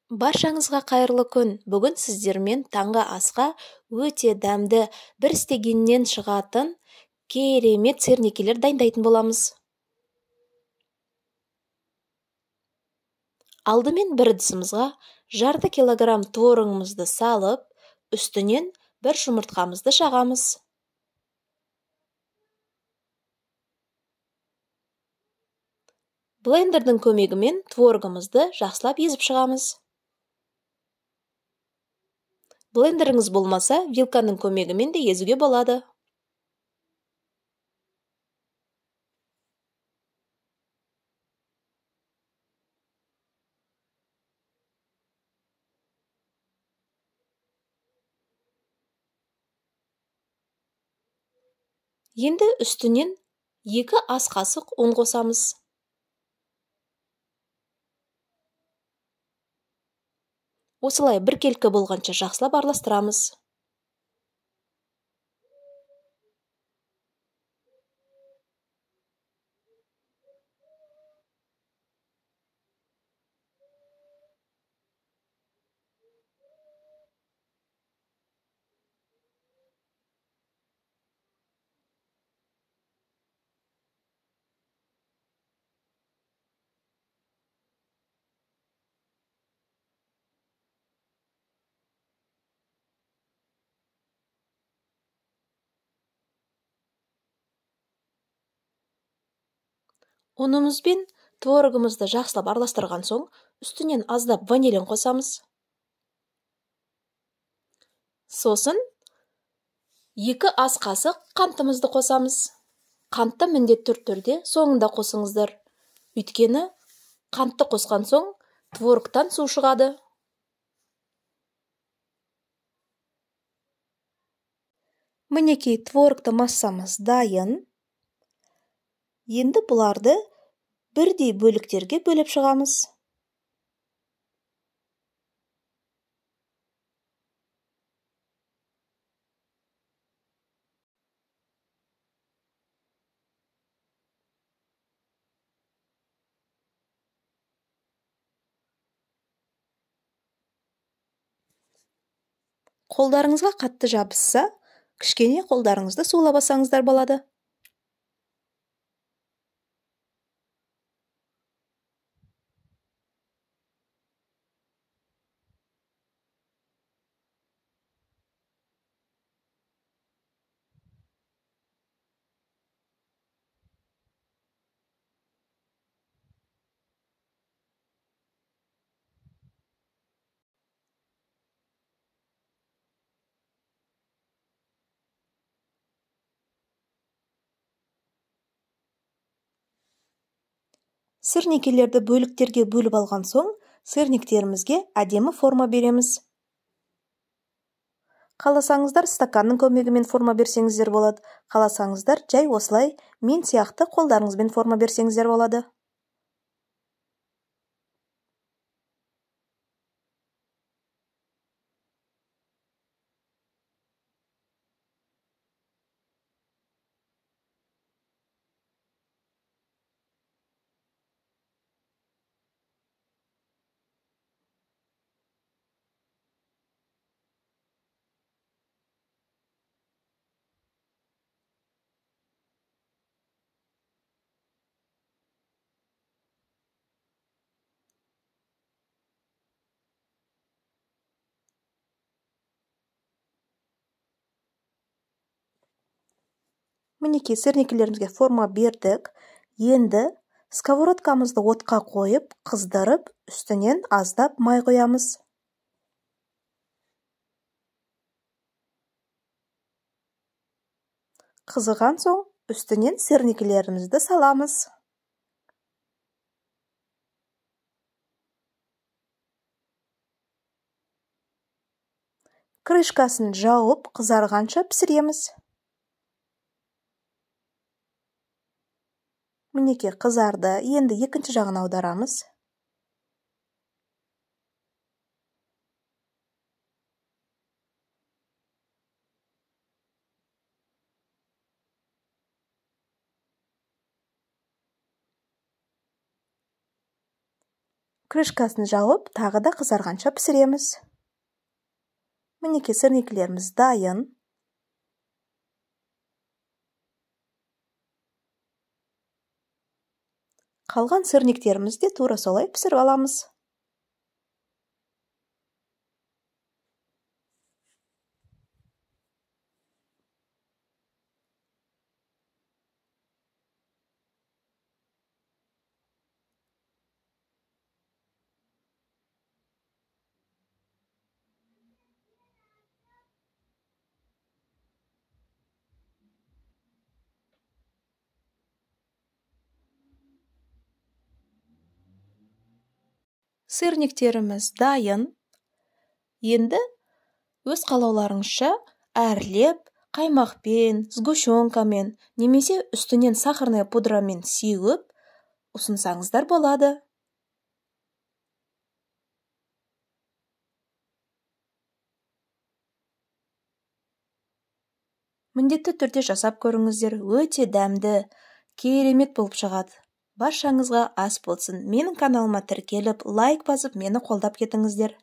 Баршаңызға қайырлы күн. Бүгін сіздермен таңғы асқа өте дәмді, бір істегеннен шығатын керемет сырникелер дайындайтын боламыз. Алдымен бір ыдысымызға жарты килограмм творогымызды салып, үстінен бір жұмыртқамызды шағамыз. Блендердің көмегімен творогымызды жақсылап езіп шығамыз. Блендеріңіз болмаса, вилканың көмегімен де езуге болады. Енді үстінен 2 ас қасық ұн қосамыз. Осылай біркелкі болғанша жақсылап араластырамыз. Ұнымыз бен творогымызды жақсылап араластырған соң, үстінен аздап ванилин қосамыз. Сосын 2 ас қасық қантымызды қосамыз. Қантты міндетті түрде соңында қосыңыздар. Өйткені қантты қосқан соң творогтан су шығады. Мінекей творогты массамыз дайын. Енді бұларды бірдей бөліктерге бөліп шығамыз. Қолдарыңызға қатты жабысса, кішкене қолдарыңызды сулап алсаңыздар болады. Сырникелерді бөліктерге бөліп алған соң, сырниктерімізге әдемі форма береміз. Қаласаңыздар стаканның көмегімен форма берсеңіздер болады, қаласаңыздар жай осылай мен сияқты қолдарыңызбен форма берсеңіздер болады. Мінекей сырникелерімізге форма бердік. Енді сковородкамызды отқа қойып, қыздырып, үстінен аздап май құямыз. Қызыған соң үстінен сырникелерімізді саламыз. Крышкасын жауып, қызарғанша пісіреміз. Мінекей қызарды, енді екінші жағын аударамыз. Крышкасын жауып, тағы да қызарғанша пісіреміз. Мінекей, сырникілеріміз дайын. Қалған сырниктерімізді де тура солай пісіріп аламыз. Сырниктеріміз дайын. Енді өз қалауларыңызша әрлеп, қаймақпен, сгущенкамен, немесе үстінен сахарная пудрамен сеуіп, ұсынсаңыздар болады. Міндетті түрде жасап көріңіздер, өте дәмді, керемет болып шығады. Баршаңызға ас болсын. Менің каналыма тіркеліп, лайк басып, мені қолдап кетіңіздер.